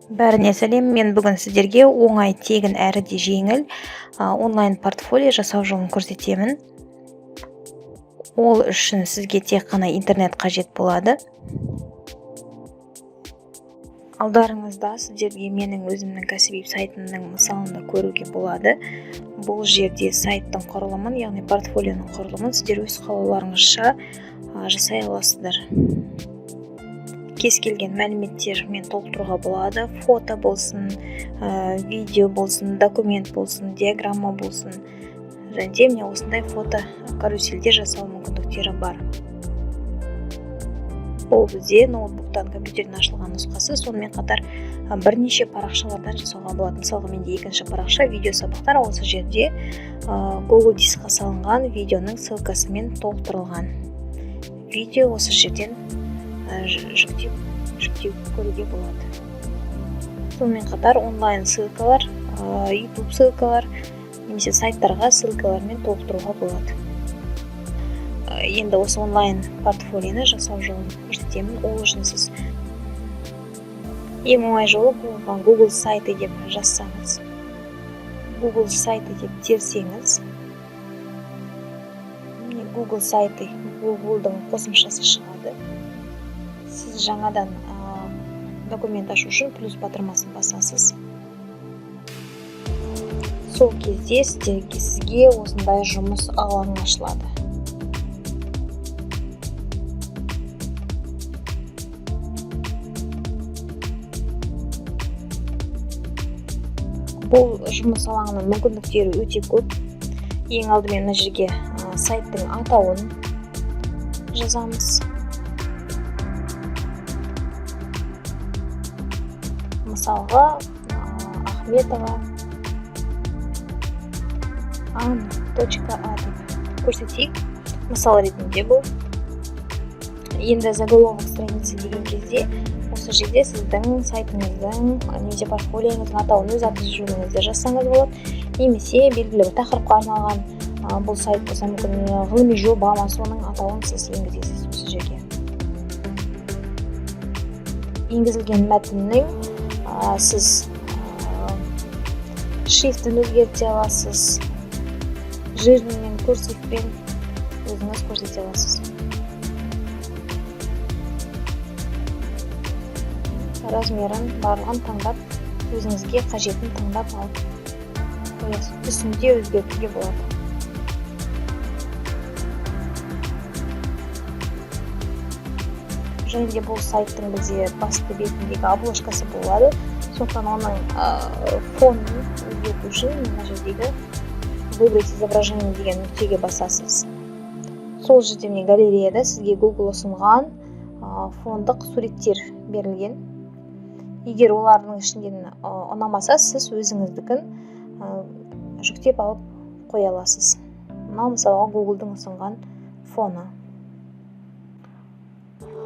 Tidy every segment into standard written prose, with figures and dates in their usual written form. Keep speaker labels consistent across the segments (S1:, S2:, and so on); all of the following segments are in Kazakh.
S1: Бәріне сәлем! Мен бүгін сіздерге оңай, тегін әрі де жеңіл онлайн портфолио жасау жолын көрсетемін. Ол үшін сізге тек қана интернет қажет болады. Алдарыңызда сіздерге менің өзімнің кәсіби сайтымның мысалын да көруге болады. Бұл жерде сайттың құрылымын, яғни портфолионың құрылымын сіздер өз қалауларыңызша жасай аласыздар. Кез келген мәліметтермен толықтыруға болады: фото болсын, видео болсын, документ болсын, диаграмма болсын. Және де міне, осындай фото карусельдер жасау мүмкіндіктері бар. Бұл бізде ноутбуктан, компьютерден ашылған нұсқасы. Сонымен қатар бірнеше парақшалардан жасауға болады. Мысалға, менде екінші парақша — видео сабақтар. Осы жерде Google Дискқа салынған видеоның ссылкасымен толықтырылған видео. Осы жерден жүктеп көруге болады. Сонымен қатар онлайн ссылкалар, YouTube ссылкалар немесе сайттарға ссылкалармен толықтыруға болады. Енді осы онлайн портфолионы жасау жолын көрсетемін. Ол үшін сіз ең оңай жолы Google сайты деп жазсаңыз, Google сайты деп терсеңіз, міне, Google сайты, Googleдың қосымшасы шығады. Сіз жаңадан документ ашу үшін плюс батырмасын басасыз. Сол кезде сізге осындай жұмыс алаңы ашылады. Бұл жұмыс алаңының мүмкіндіктері өте көп. Ең алдымен мына жерге сайттың атауын жазамыз. Мысалға, Ахметова ан точка а деп көрсетейік, мысал ретінде бұл. Енді «Заголовок страницы» деген кезде осы жерде сіздің сайтыңыздың немесе портфолиоңыздың атауын, өз аты жөніңізді жазсаңыз болады немесе белгілі бір тақырыпқа арналған бұл сайт болса, мүмкін, ғылыми жоба ма, соның атауын сіз енгізесіз. Осы жерге енгізілген мәтіннің сіз шрифтін өзгерте аласыз, жирныймен, курсивпен өзіңіз көрсете аласыз. Размерін, барлығын таңдап, өзіңізге қажетін таңдап алып қоясыз. Түсін де өзгертуге болады. Және де бұл сайттың бізде басты бетіндегі обложкасы болады. Сондықтан оның фонын өзгерту үшін мына жердегі «Выбрать изображение» деген нүктеге басасыз. Сол жерде, міне, галереяда сізге Google ұсынған фондық суреттер берілген. Егер олардың ішінен ұнамаса, сіз өзіңіздікін жүктеп алып қоя аласыз. Мынау, мысалға, Googleдың ұсынған фоны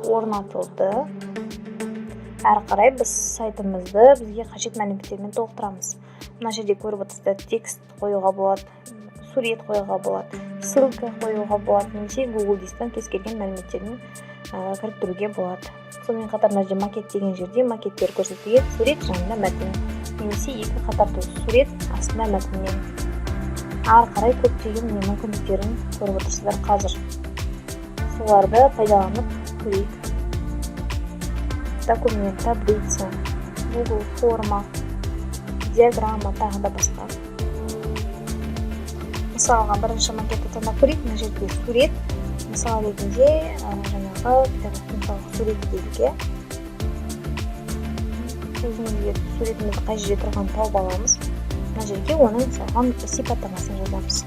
S1: орнатылды. Әрі қарай біз сайтымызды бізге қажет мәліметтермен толықтырамыз. Мына жерде көріп отырсыздар: текст қоюға болады, сурет қоюға болады, ссылка қоюға болады немесе Google Дисктен кез келген мәліметтерін кіріктіруге болады. Сонымен қатар мына жерде «Макет» деген жерде макеттер көрсетілген: сурет, жанында мәтін немесе екі қатар сурет, астында мәтінмен. Ары қарай көптеген, міне, мүмкіндіктерін көріп отырсыздар. Қазір соларды пайдаланып көрейік: документ, таблица, Google форма, диаграмма, тағы да басқа. Мысалға, бірінші макетті таңдап көрейік. Мына жерде сурет, мысал ретінде, жаңағы педагогтың, мысалға, суреті делік, иә. Өзімізге суретімізді қай жерде тұрғанын тауып аламыз. Мына жерге оның, мысалға, сипаттамасын жазамыз.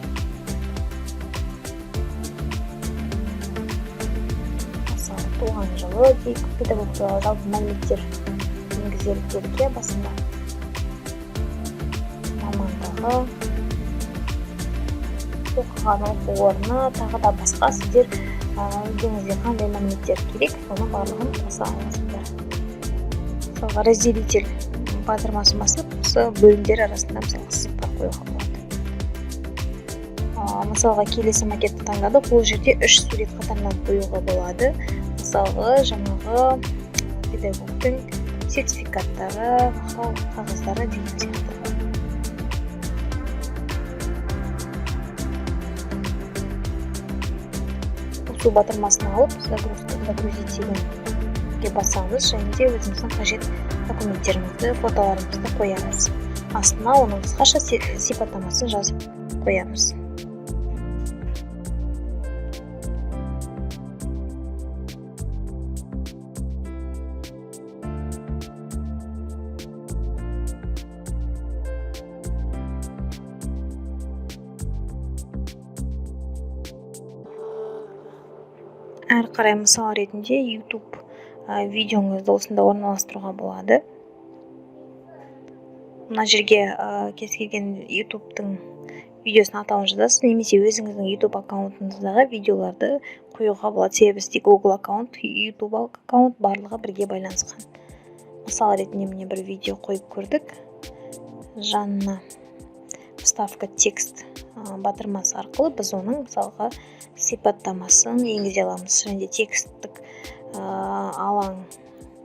S1: Мысалы, туған жылы дейік, педагог туралы жалпы мәліметтер енгізелік делік, иә. Басында мамандығы, оқыған оқу орны, тағы да басқа. Сіздер өздеріңізге қандай мәліметтер керек, соның барлығын қоса аласыздар. Мысалға, «Разделитель» батырмасын басып, осы бөлімдер арасында, мысалға, сызықтар қоюға болады. Мысалға, келесі макетті таңдадық. Ол жерде үш сурет қатарынан қоюға болады. Мысалға, жаңағы педагогтың Сертификаттары, мақтау қағаздары деген сияқты. Қосу батырмасын алып, загрузить дегенге басамыз және де өзіміздің қажет документтерімізді, фотоларымызды қоямыз. Астына оның қысқаша сипаттамасын жазып қоямыз. Әрі қарай мысал ретінде YouTube видеоңызды осында орналастыруға болады. Мына жерге кез келген YouTube'тың видеосының атауын жазасыз немесе өзіңіздің YouTube аккаунтыңыздағы видеоларды қоюға болады. Себебі бізде Google аккаунт, YouTube аккаунт барлығы бірге байланысқан. Мысал ретінде міне бір видео қойып көрдік. Жанына вставка текст батырмасы арқылы біз оның мысалға сипаттамасын енгізе аламыз. Және де тексттік алаң,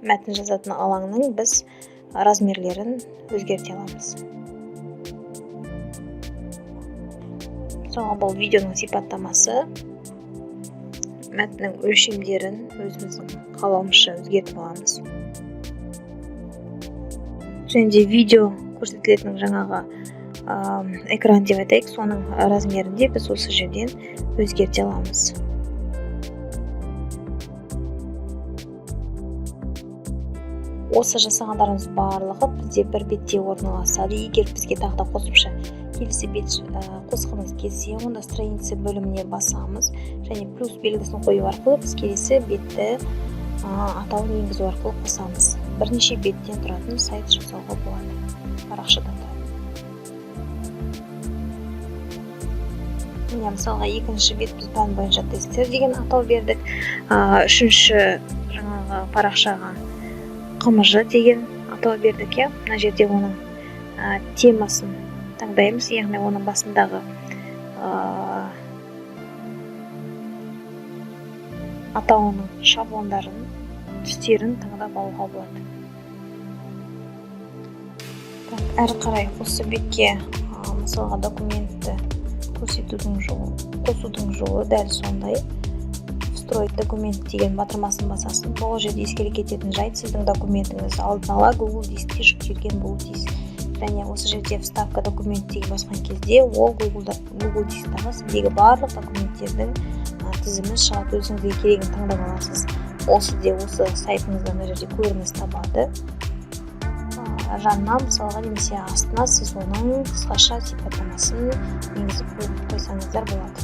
S1: мәтін жазатын алаңның біз размерлерін өзгерте аламыз. Мысалға, бұл видеоның сипаттамасы, мәтіннің өлшемдерін өзіміздің қалауымызша өзгертіп аламыз. Және де видео көрсетілетін жаңағы экран деп айтайық, соның размерін де біз осы жерден өзгерте аламыз. Осы жасағандарымыз барлығы бізде бір бетте орналасады. Егер бізге тағы да қосымша келесі бет қосқымыз келсе, онда страница бөліміне басамыз және плюс белгісін қою арқылы біз келесі бетті атауын енгізу арқылы қосамыз. Бірнеше беттен тұратын сайт жасауға болады, парақшадан тұратын. Міне, мысалға, екінші бет біз пән бойынша тесттер деген атау бердік. Үшінші жаңағы парақшаға ҚМЖ деген атау бердік, иә. Мына жерде оның темасын таңдаймыз, яғни оның басындағы атауының шаблондарын, түстерін таңдап алуға болады. Так, әрі қарай осы бетке мысалға документті көрсетудің жолы, қосудың жолы дәл сондай. Встроить документ деген батырмасын басасыз. Бұл жерде ескере кететін жайт, сіздің документіңіз алдын ала Google дискте жүктелген болуы тиіс. Және осы жерде вставка документ деген басқан кезде ол Google дисктағы сіздегі барлық документтердің тізімі шығады. Өзіңізге керегін таңдап аласыз. Ол сізде осы сайтыңызда мына жерде көрініс табады. Жанына мысалға немесе астына сіз оның қысқаша сипаттамасын енгізіп қойсаңыздар болады.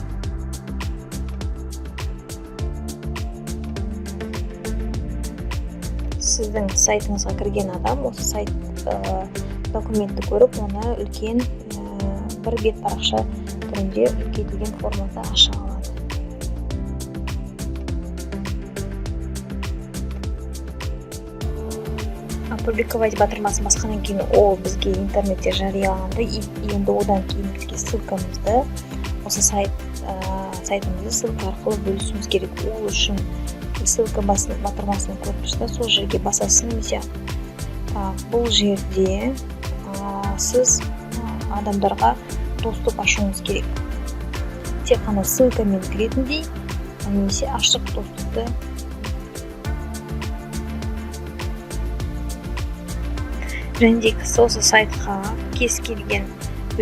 S1: Сіздің сайтыңызға кірген адам осы сайт документті көріп, оны үлкен бір бет парақша түрінде үлкейтілген формада аша алады. Опубликовать батырмасын басқаннан кейін ол бізге интернетте жарияланды. Енді одан кейін бізге ссылкамызды, осы сайтымызды ссылка арқылы бөлісуіміз керек. Ол үшін ссылка батырмасын көріп тұрсыздар, сол жерге басасыз немесе бұл жерде сіз адамдарға доступ ашуыңыз керек. Тек қана ссылкамен кіретіндей немесе ашық доступты. Және де осы сайтқа кез келген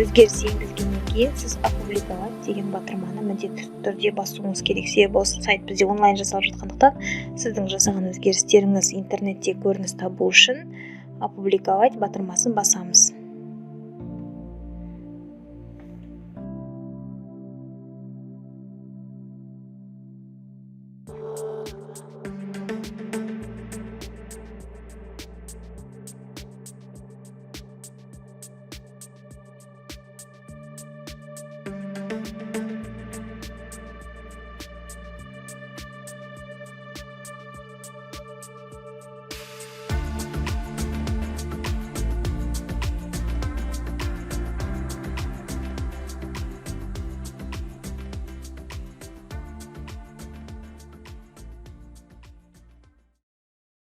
S1: өзгеріс енгізгеннен кейін сіз опубликовать деген батырманы міндетті түрде басуыңыз керек. Себебі осы сайт бізде онлайн жасалып жатқандықтан, сіздің жасаған өзгерістеріңіз интернетте көрініс табу үшін опубликовать батырмасын басамыз.